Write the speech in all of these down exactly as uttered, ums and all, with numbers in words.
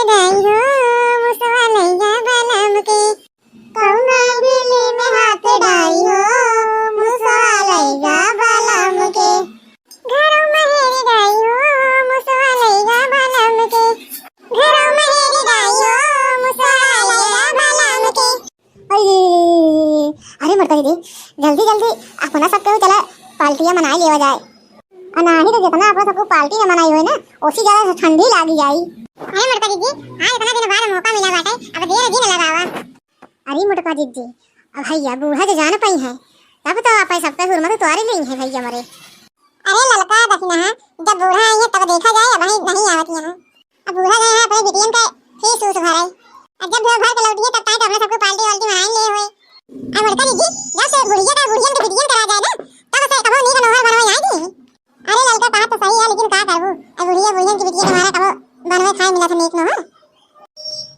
डाई हो, मुसवा लइगा बलम के। कौना बिली में हाथ डाई हो, मुसवा लइगा बलम के। घरों में हेरी डाई हो, मुसवा लइगा बलम के। घरों में हेरी डाई हो, मुसवा लइगा बलम के। अरे, अरे मोटका दीदी, जल्दी जल्दी अपना सबके चला पार्टिया मनाई लेवा जाए। आ नाही तो जितना अपना सबको पार्टी में मनाई होई ना, ओसी ज्यादा ठंडी लागी जाई। अरे मोटका दीदी, हाँ, इतना दिन बाद मौका मिला बाटे, अब देर जिन लगावा। अरे मोटका दीदी, अब भैया बूढ़ा जो जान पाई है, तब तो आप सबका हुरमत उतारी ली है भैया मरे। अरे ललका दखिना, जब बूढ़ा आई है तब देखा जाए, अब नहीं, नहीं आवत यहाँ। अब बूढ़ा गए हैं अपने बिटियन का फीस उस भरे। अब जब वो भर के लौटिए तब ताई तो अपने सबको पार्टी वार्टी मनाई ले होए। अब मोटका दीदी, जब से बुढ़िया का बुढ़ियन के बिटियन करा जाए ना, तब से कबो नीक नोहर बनवे आई थी। अरे ललका बात तो सही है, लेकिन का करबू? अब बुढ़िया बुढ़ियन के बिटिया तुम्हारा कबो बनवे खाए मिला था नीक नोहर।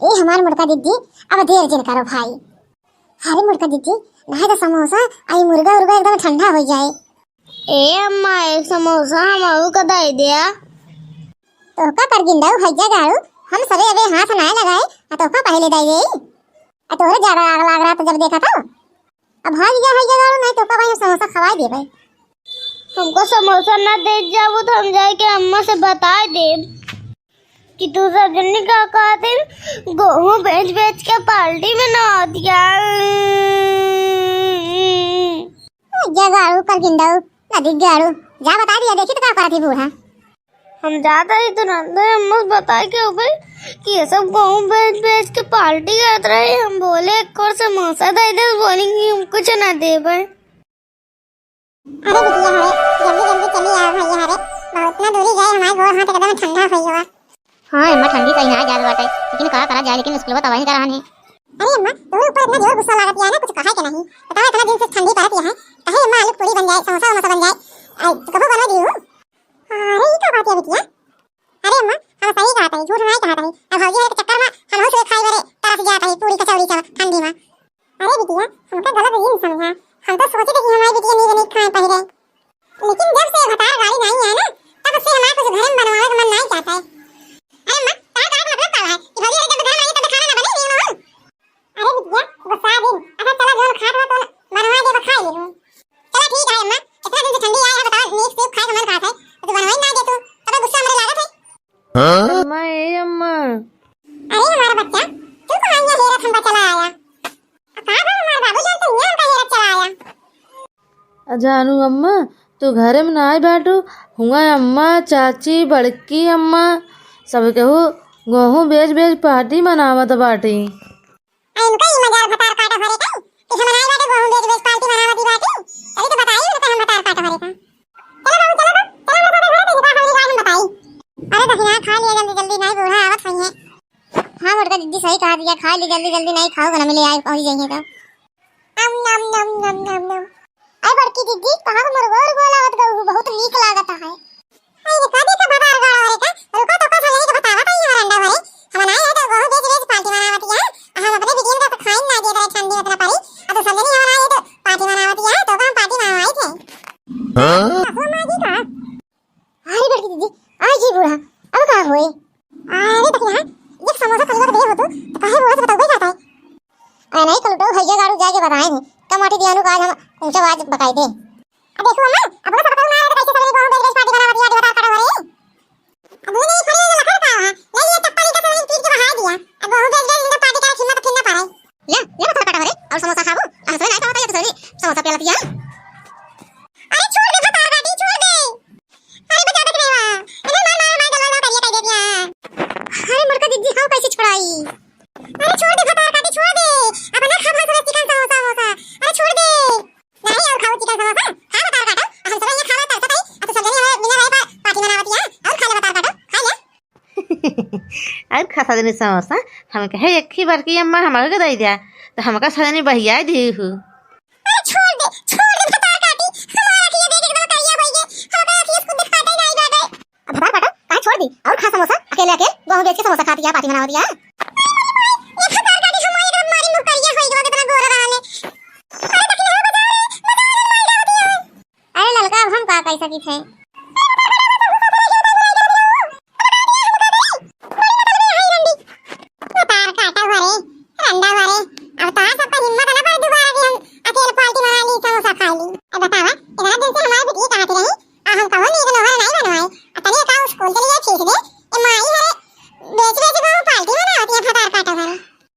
ए हमार मोटका दीदी, अब देर जिन करो भाई। अरे मोटका दीदी, नहीं तो समोसा आई मुर्गा उर्गा एकदम ठंडा हो जाए। ए अम्मा, एक समोसा हमहू का दे दिया। तोहका परगिंदऊ भैया गाड़ू, हम सबे अबे हाथ नाय लगाए, आ तोहका पहले दे दे। आ तोहरे ज्यादा आग लाग रहा तो जब देखा तो। अब भाग जा भैया गाड़ू, नहीं तोहका भाई हम समोसा खवाए देबे। हमको समोसा ना दे जाबू तो हम जाए के अम्मा से बताए देब। कि तू सब जनी का कहते, गेहूं बेच बेच के पार्टी मनावत यार। जा गाड़ू, कर गिंडाऊ, नदी गाड़ू, जा बता दिया, देखी तो का करत ही बूढ़ा। हम जाता ही तुरंत, हम बस बता के हो गए कि ये सब गेहूं बेच बेच के पार्टी करत रहे। हम बोले एक और समोसा दे दे, बोले कि हम कुछ ना देबे। अरे बिटिया हवे, जल्दी जल्दी चली आओ भैया हवे, बहुत ना दूरी गए, हमारे गोड़ हाथ एकदम ठंडा होई हुआ। हाँ अम्मा, ठंडी सही ना जात बाटे, लेकिन का करा जाए, लेकिन स्कूल बतावा ही करा है। अरे अम्मा, तुम्हें ऊपर इतना जोर गुस्सा लागत है ना, कुछ कहा के नहीं। बताओ, इतना दिन से ठंडी पड़त है, कहे अम्मा आलू पूरी बन जाए, समोसा वमोसा बन जाए, आ, तो कबो बनवा दी हूँ। अरे ये का बात है बिटिया? अरे अम्मा, हम सही कहत हई, झूठ नाहीं कहत हई। अब भौजी हरे के चक्कर में हम हो सुबह खाई बरे तरस जात हई पूरी कचौड़ी सब ठंडी में। अरे बिटिया, हमका गलत जिन समझा, हम तो सोचे थे कि हमारी बिटिया नीक नीक खाए पहिरे, लेकिन जब से भतार गाड़ी नाहीं आए ना, तब से हमारा कुछ घरे में बनवावे के मन नाहीं चाहता है। अरे अम्मा, तार गाड़ी का मतलब का है कि भौजी हरे जब घर में आई तब खाना ना बने, नीक ना हो? अरे बिटिया, गुस्सा दिन, अच्छा चला जौन खात हो तो बनवा दे, खा ले हूँ। चला ठीक है अम्मा, इतना दिन से ठंडी आए है, बताओ नीक से खाए के मन कहत है, तो तू बनवाई ना दे तू, तब गुस्सा हमरे लागत है। हाँ? अम्मा, ए अम्मा। अरे हमारा बच्चा, तू कहाँ यहाँ हेरत हम बचला आया? आ का बा हमार बाबू जान, तू यहाँ हमका हेरत चला आया? अ जानू अम्मा, तू घरे में नाई बाटू, हुआ अम्मा, चाची, बड़की अम्मा, सब केहू गेहूं बेच बेच पार्टी मनावत बाटी। आ इनका ई मजाल भतार काटो हरे का कि हम नाई बाटे गेहूं बेच बेच पार्टी मनावत बाटी। चली तो बताई उनका हम भतार काटो हरे का। चलो बाबू, चलो तो, चलो हमरा साथे घरे, तनी का हमनी का हम बताई। अरे दखिना, खा लिया जल्दी जल्दी, नाई बूढ़ा आवत हई है। हाँ मोटका दीदी सही कहा दिया, खा ली जल्दी जल्दी, नाई खाओ घर में ले आए पहुंच जाइए तो। अम नम नम नम नम नम। अरे बड़की दीदी, कहाँ को मुर्गो उर्गो लागत गऊ, बहुत नीक लागत है। अरे देखा देखा भतार गाड़ा रे का, रुका तो का साले के बतावा ताई हमार अंडा भरे। हम नाई है तो गेहूं बेच बेच पार्टी मनावत है, हम अपने बिटियन का तो खाइन ना दे रहे ठंडी उतना पारी, अब तो समझ नहीं हो रहा है तो पार्टी मनावत है, तो हम पार्टी मनावाई थे। हाँ? सासू माँ जी का? अरे बड़की दीदी, आई जी बूढ़ा, अब का होए? अरे देखिए हाँ, एक समोसा खरीदवा के दे हो तू, तो काहे बूढ़ा से बताओ खाता है? अरे नहीं कलुटो भैया गाड़ू जाके बताए थे, कम आटी दियानु का आज हम ऊंचा आवाज बकाई दे। अब देखो अम्मा, अब वो सब बताओ ना, तो कैसे सगले गाँव बेच बेच पार्टी बनावत है, बताओ करो रे। अब वो नहीं खड़े हो लखन का है, ले लिए चप्पल इनका सगले पीट के बहा दिया, अब वो बेच बेच इनका पार्टी का हिम्मत फिर ना पाए। ले, ले भतार काटा रे, और समोसा खाबो? हम सोए नहीं तो बताइए तो सही, समोसा प्याला दिया। अरे छोड़ दे भतार काटी, छोड़ दे। अरे बचा दे रे वाह। अरे मार, मार, मार, गलवा, गलवा करिया कर दे दिया। अरे मोटका दीदी, हम कैसे छुड़ाई? अरे छोड़ दे भतार काटी, छोड़ दे। अपना खा भात चिकन समोसा, समोसा। अरे छोड़ दे। नहीं और खाओ चिकन समोसा, खा भतार काटो। हम सब ये खावा तरसत है, अब तो सब जने हमें मिले रहे पा-, पार्टी मनावत है, और खा ले भतार काटो, खा ले। और खा सजनी समोसा, हम कहे एक ही बार की अम्मा हमारे के दे दिया, तो हमका सजनी बहिया दी हु। अरे छोड़ दे, छोड़ दे भतार काटी, हमारा अखिया देख एकदम करिया भइया, हमका अखिया कुछ दिखाते नहीं बाटे। अब भतार काटो, कहाँ छोड़ दी? और खा समोसा, अकेले अकेले गेहूं बेच के समोसा खाती है, पार्टी मनावती है। ये भतार काटी हमारी एकदम मारी मुँह करिया होई गवा, कितना गोरा रहा ने। अरे ललका, अब हम का कह सकी थे? अंडा वाले, अब तो आज सबका हिम्मत ना पड़े दोबारा भी हम अकेले पार्टी बना ली, समोसा खा ली। अब बतावा, इतना दिन से हमारी बिटिया कहाँ थी रही? आ हम कहो नहीं, इतना नहीं बनवाए। आ तनी का स्कूल चली जाए, फीस दे,